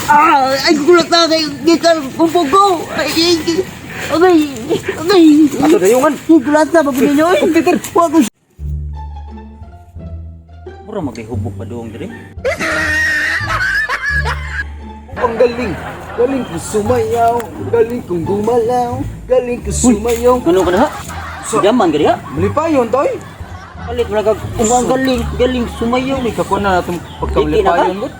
Ah, ay gulat na kay gikan kumpog ko. Ay, ay, ay, ay. Ato dayungan. Ay, gulat na pag ninyo. Ay, Peter, wa ko. Mura magihubog pa doong diri. Ang galing. Galing kong sumayaw, galing kong gumalaw, galing kong sumayaw. Ano ka na ha? Jaman ka diha? Malipayon toy. Palit mo kag ang galing, galing sumayaw. Ni ka na natong Dili na ka? pagkamalipayon gud.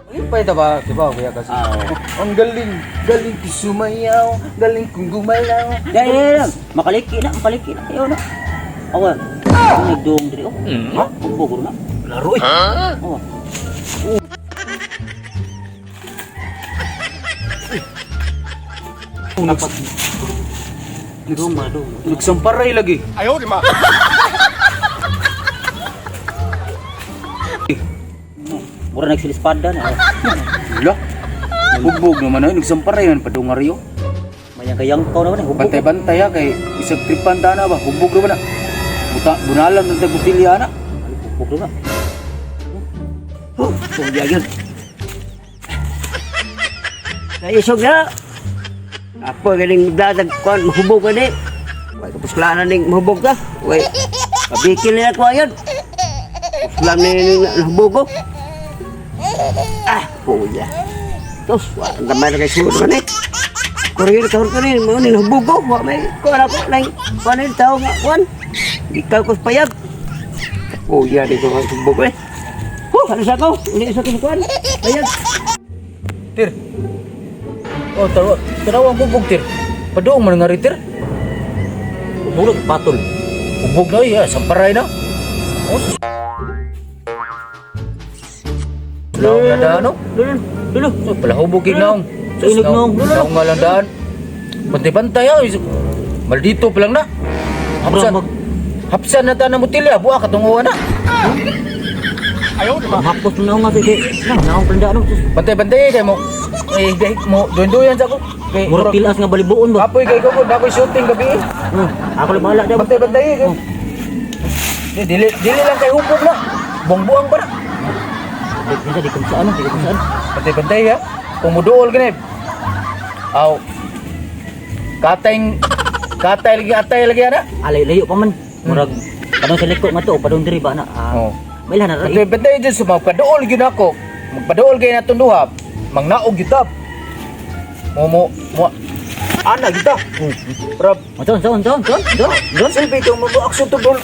Malipay ta ba, di ba kuya kasi? Ah, oo. Ang galing, galing kong sumayaw, galing kong gumalaw. Dai, dai, dai. Makaliki na, makaliki na. Ayaw na. Awa. Ah! Nagdoong diri oh. Ha? Hubog na. Laro eh. Awa. Dapat Doong ma doong. nagsamparay lagi. Mura nagsilispada na. Wala. Hubog naman ay nagsamparay man padungaryo. Mayang kayang ko naman eh, hubog. Bantay-bantay ha kay isang tripan ta na ba hubog naman na. Buta bunalan ng tagbutilya na. Hubog na. Oh, kung yun. Naisog na. Ako galing dadag kuan mahubog ka ni. Way kapuslanan ning mahubog ka. Way kabikil nila ko ayon. Puslan ni ning nahubog ko. Ah, kuya. Tos, wa ang gamay na kay sulod ka ni. Kurir ka ko ni mo ni nahubog ko. Wa may kuan ako nang kuan ni tao nga kuan. Ikaw ko payag. Kuya di ko mahubog eh. Huh, ano sa ko? Hindi sa ko sa kuan. Payag. Tir. Oh, tarawa, tarawa ang hubog tir. Paduong man nga ri tir. Murag patol. Hubog na iya, samparay na. Oh. Naong na daan, no? Lolo, lolo. So, pala hubog kay naong. Sa ilig naong. Naong nga lang daan. Bantay-bantay ha. Maldito pa lang na. Hapsan. Murag Hapsan na ta na mutilya. Buwa ka tunguan na. Hapos na nga kay na naong planda ano. Bantay-bantay kay mo. Eh, dahil mo. Duyan-duyan sa ko. Kay, Murag tilas nga balibuon ba. Apoy kay ko. Nakoy shooting gabi eh. Ako lang bahala daw. Bantay-bantay kay. Oh. Di, dili, dili lang kay hubog na. Buang-buang pa na. Di di kung saan, di kung saan. Bantay-bantay ha. Kung muduol ganib. Aw. Katay katay lagi atay lagi ana. Alay layo pa man. Murag padung sa liko nga to, padung diri ba na. Ah, Oh. May na ra. Bantay-bantay jud sa magpaduol gyud ako. Magpaduol kay natong duha. Mangnaog gyud ta. Mo mo mo ana gyud ta. Rab. Don don don don don don. Selfie kang mo action to dol.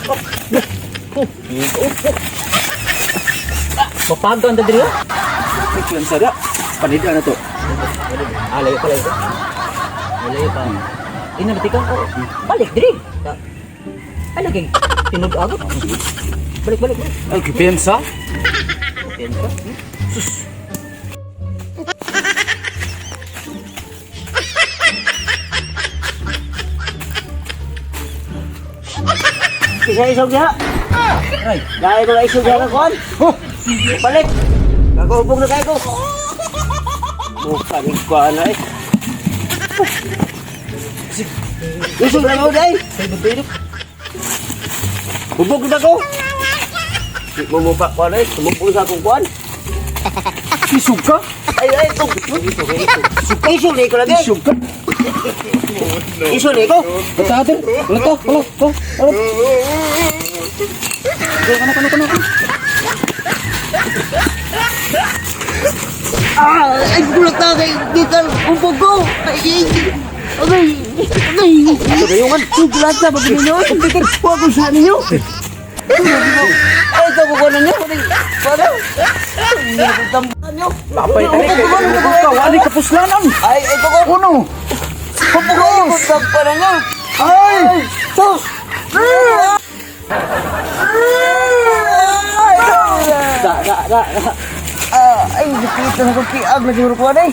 Papagan ta diri. Iklan sa da. Panida na to. Ah, layo pa layo. Layo pa. Ina ka. Oh, balik diri. Ay lagi tinud agad. Balik balik balik. Ay kipensa. Pensa. Sus. Isa isog diha. Ay. Dahil ko isog diha ka kuan. Oh. Balik. Gagahubog na kayo ko. Bukan kuan na eh. Isog na mo day. Hubog na ko. Di mo mo pa kuan eh. Sumubog sa akong kuan. Isog ka? Ay ay ko. Isog isog. Isog ni ko lagi. Isog ka? Isog ni ko. Bata atin. Wala to, wala to. Wala. Kano kano kano. Ah, ay gulat na kay gikan hubog ko. Ay ay ay. Ay. Ato dayungan. Ay, gulat na pag ninyo. Peter, wa ko sa ninyo. Ay, ito ko kunan niyo. Wala. Hindi ko tambahan niyo. Lapay tani kay ka wali ka puslanan. Ay, ito ko. Uno. Hubog ko. Tambahan niyo. Ay! Sus! Da, da, da, da. Ah, ay, dito na ko piag na siguro ko eh.